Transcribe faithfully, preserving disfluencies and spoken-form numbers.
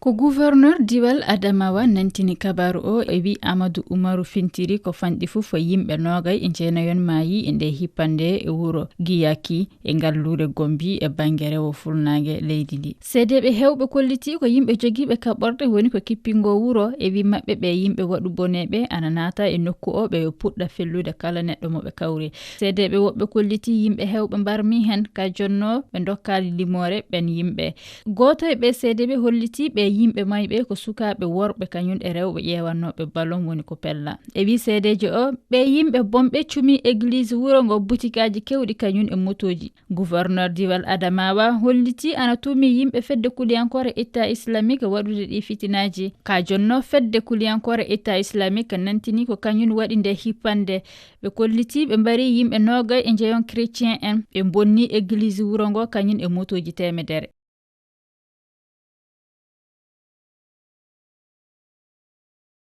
Ko gouverneur diwal Adamawa nantini kabaru o, e wi Amadou Oumarou Fintiri ko fanɗi fof yimɓe noogay e jeenayon maayi e nde hippande e wuro Giyaki e ngalluure Gombi e bannge rewo fulnaange leydi ndi. Seedeeɓe heewɓe kolliti ko yimɓe jogiiɓe kaɓorɗe woni ko kippingo wuro, e wi maɓɓe ɓe yimɓe waɗu boneeɓe ana naata e nokku o, ɓe yo puɗɗa fellude kala neɗɗo mo ɓe kawri. Seedeeɓe woɓɓe kolliti yimɓe heewɓe mbarmi heen ka jonno ɓe ndokkaali limoore ɓen yimɓe. Gooto e ɓee seedeeɓe hollitii ɓee yimɓe mayɓe ko sukaaɓe worɓe kañun e rewɓe ƴeewannooɓe balon woni ko pella. E wii seedeejo o, ɓee yimɓe bonɓe cumii egliis wuro ngo, butikaaji keewɗi kañun e motooji. Gouverneur diwal Adamawa hollitii ana tuumii yimɓe fedde kuliyankoore État Islamique waɗude ɗii fitinaaji. Ka jonno fedde kuliyankoore État Islamique nantini ko kañun waɗi nde hippande. Ɓe kollitii ɓe mbarii yimɓe noogay e njeyon chrétien en. Ɓe bonnii egliis wuro ngo kañun e motooji teemedere.